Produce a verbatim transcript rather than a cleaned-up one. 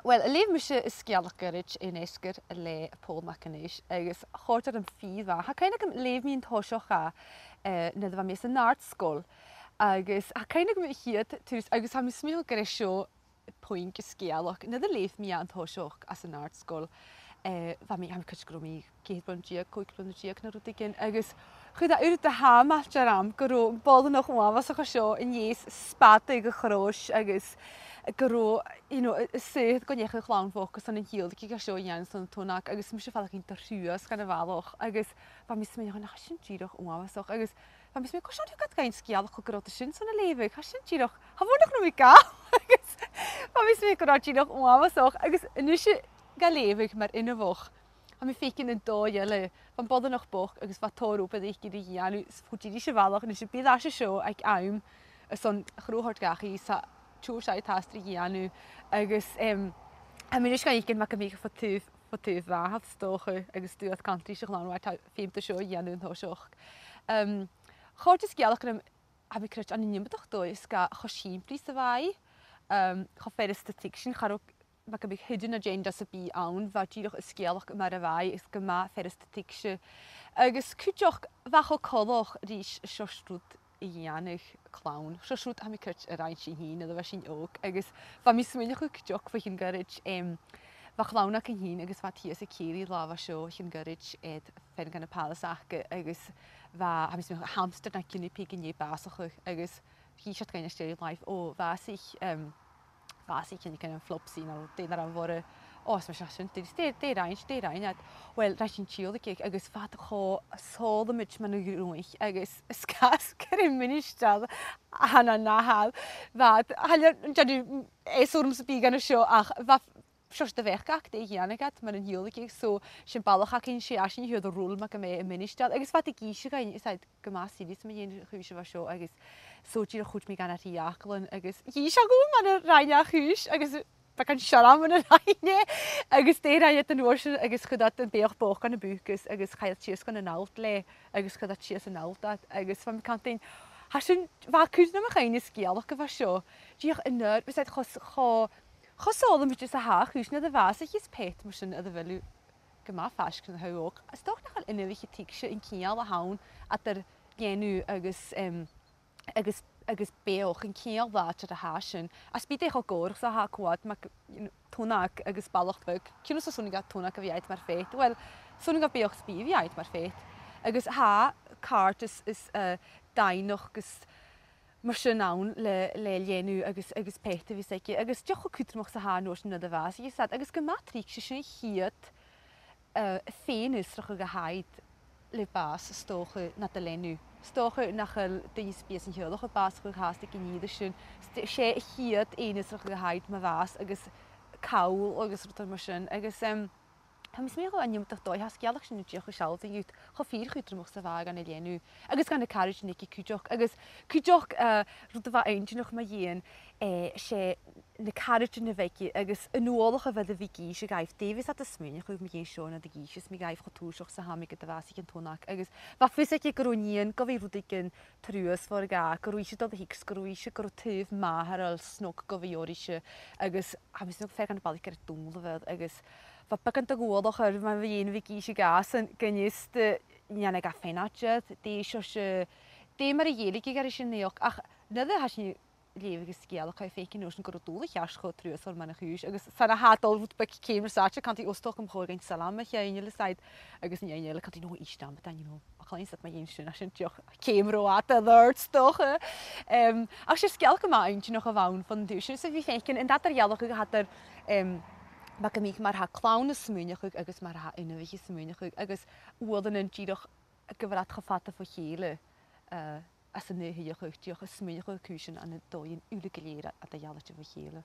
Well, leugh mise an sgeulachd ghoirid An Fheasgar le Pòl MacAonghais, agus chòrd e rium fìor mhath. Tha cuimhne agam, leugh mi an toiseach e, eh, nuair a bha mi san àrd-sgoil, agus tha cuimhne agam a' chiad turas, agus tha mi a' smaoineachadh gur e seo puing an sgeulachd. Nuair a leugh mi e an toiseach anns an àrd-sgoil, eh, bha mi, tha mi a' creids' gun robh mi ceithir bliadhna deug, còig bliadhna deug no rudeigin, agus chuir e uiread de thàmailt orm gun robh am boireannach uabhasach seo a' dèanamh spadaidh a' chrois agus gun robh, you know, a, a saoilsinn gun deach a' chlann fhòcas airson an t-sgeulachd seo a dhèanamh son an tunnag, agus mise a' faireachdainn truas dhan a' bhalach, agus bha mi a' smaoineachadh, nach eil sin dìreach uabhasach, agus bha mi a' smaoineachadh, carson a tha iad a' gabhail sgeulachd gu robh iad sin son a leughadh, tha sin dìreach, tha mi a' smaoineachadh nach eil mi ga, agus bha mi a' smaoineachadh gun robh e dìreach uabhasach, agus a-nis ga leughadh mar inbheach, tha mi a' faicinn an dòigh eile, bha am boireannach bochd agus bha tòrr obair aice ri dhèanamh, is chuir e ris a' bhalach, a-nis bidh e seo aig àm airson a' chruth a thoirt dhachaigh, 's tha e a' toirt seachad task ri dhèanamh, agus, em, tha mi a-nis ga fhaicinn mar gum biodh e fo taobh, fo taobh mhàthar, 's dòcha, agus dùil a' cantainn ris a' chlann, right, tha feum air seo a dhèanamh an toiseach. Em, chòrd an sgeulachd rium, tha mi a' creids', ann an iomadach dòigh, 's dòcha cho sìmplidh 's a bha e, em, cho furasta a thuigsinn, cha robh mar gum biodh hidden agenda sam bith ann, bha dìreach an sgeulachd mar a bha i, is gu math furasta a thuigsinn. Agus cuideachd, bha e cho coltach ris seòrsa rud a dhèanadh clann. Seòrsa rud, tha mi a' creids', a rinn sinn fhìn nuair a bha sinn òg. Agus bha mi a' smaoineachadh cuideachd bho chionn ghoirid, em, bha clann againn fhìn agus bha iad shìos a' cèilidh latha bha seo bho chionn ghoirid, eh, fear dha na palace aca, agus bha, tha mi a' smaoineachadh, hamster no guinea pig an dèidh bàsachadh, agus dh'innis iad dhuinn às dèidh làimh, o, bhàsaich, em, bhàsaich an, an Flopsy no dè an t-ainm a bh' oirre. O, is mar sin, dè, dè, dè rinn, dè rinn iad? Well, rinn sinn tiodhlaiceadh agus bha iad cho sòlaimte mun a' ghnothach agus 's cas gur e ministear a th' ann an Athair. Bha iad, tha e a' dèanamh eas orm sam bith dhan a seo, ach bha seòrsa de bheachd aca dè dhèanadh iad mun an tiodhlaiceadh, so 's e am balach againn, 's e esan a thug an rùl mar gum biodh e ministear, agus bha iad ag innse dhuinn, is iad gu math serious mu dheidhinn a' chùis a bha seo, agus so dìreach chuir mi gun a' fhàgail, agus dh'innis e dhomh mar a rinn e a' chùis, agus bha e cho searbh mun a rinn e, agus dè rinn iad an uair sin, agus chuir iad am beathach bochd dhan a' bhucas, agus chaidh iad sìos gun an allt leis, agus chuir iad sìos an allt iad, agus bha mi a' cantainn, tha sin, bha e a' cur nam chuimhne an sgeulachd a bha seo, dìreach an uair, bha iad cho, cho, cho sòlaimte 's a tha cùisean a' bhàsaich is pet mar sin a bha iad gu math faisg air na h-òige. Is dòcha nach eil inbhich a' tuigsinn an ceangal a th' ann eadar leanabh agus, em, agus, agus beathach, an ceangal làidir a tha sin. Is bidh e cho gòrach 's a tha e a' coimhead mar, you know, tunnag agus balach beag. Ciamar a 's urrainn dha tunnag a bhith agad mar pheata? Well, 's urrainn dha beathach spìth a bhith agad mar pheata. Agus tha càirdeas is, eh, daingneachd agus mar sin ann le, le leanabh agus, agus peata a bhios aige. Agus dìreach cho cudromach 's a tha e an uair sin nuair a bhàsaich iad. Agus gu math tric 's e sin a' chiad, eh, fèin-fhiosrachadh a th' agad le bàs, is dòcha, nad leanabh. Is dòcha nach eil duine sam bith san teaghlach a' bàsachadh fhathast aig an ìre sin. 'S e, 's e a' chiad fhèin-fhiosrachadh a th' agad mu bhàs agus call agus rudan mar sin. Agus, em, tha mi a' smaoineachadh an iomadach dòigh, tha an sgeulachd sin dìreach a' sealltainn dhut cho fìor chudromach 's a bha e dhan an leanabh agus dha na caraidean aige cuideachd. Agus cuideachd, eh, rud a bha inntinneach mu dheidhinn, eh, 's e na caraidean a bh' aige agus an uallach a bha iad a bhith ag innse dhaibh, dè bhios iad a' smaoineachadh mu dheidhinn seo nuair a dh'innis mi dhaibh cho tùrsach 's a tha mi gu bhith a' fàs aig an tunnag. Agus bha fios aige gun robh nighean gu bhith rudeigin truasmhor dha, gun robh ise a' dol a thuigs', gun robh ise, gun robh taobh màthar snog gu bhith oirrese, agus tha mi a' smaoineachadh fear dha na balaich gur e Dòmhnall a bh' air, agus bha beagan de dh'uallach air mu dheidhinn a bhith ag innse dhàsan, gun fhios dè nì e, dè nì e, dè mar a dhèiligeadh e ris an naidheachd, ach nuair a tha sinn a' leughadh an sgeulachd, tha thu a' faicinn an uair sin gun robh dùil a cheart cho truasmhor mun a' chùis, agus 's ann a tha e a' dol rud beag ceum ro fhada, cantainn, o, 's dòcha gum chòir dhuinn sailm a cheannach, is iad, agus an fheadhainn eile, cantainn, no, èist, am, you know, a chluinneas iad mu dheidhinn sin, tha sin dìreach ceum ro fhada, alert, 's dòcha. Em, ach 's e sgeulachd gu math inntinneach a bh' ann bhon taobh sin, 's a bhith a' faicinn an t-eadar-dhealachadh a th' eadar, em, mar gum biodh, mar a tha clann a' smaoineachadh agus mar a tha inbhich a' smaoineachadh, agus uaireannan dìreach gu bheil iad cho fada bho chèile, eh, anns an aon shuidheachadh, dìreach a' smaoineachadh air cùisean ann an dòighean uile gu lèir eadar-dhealaichte bho chèile.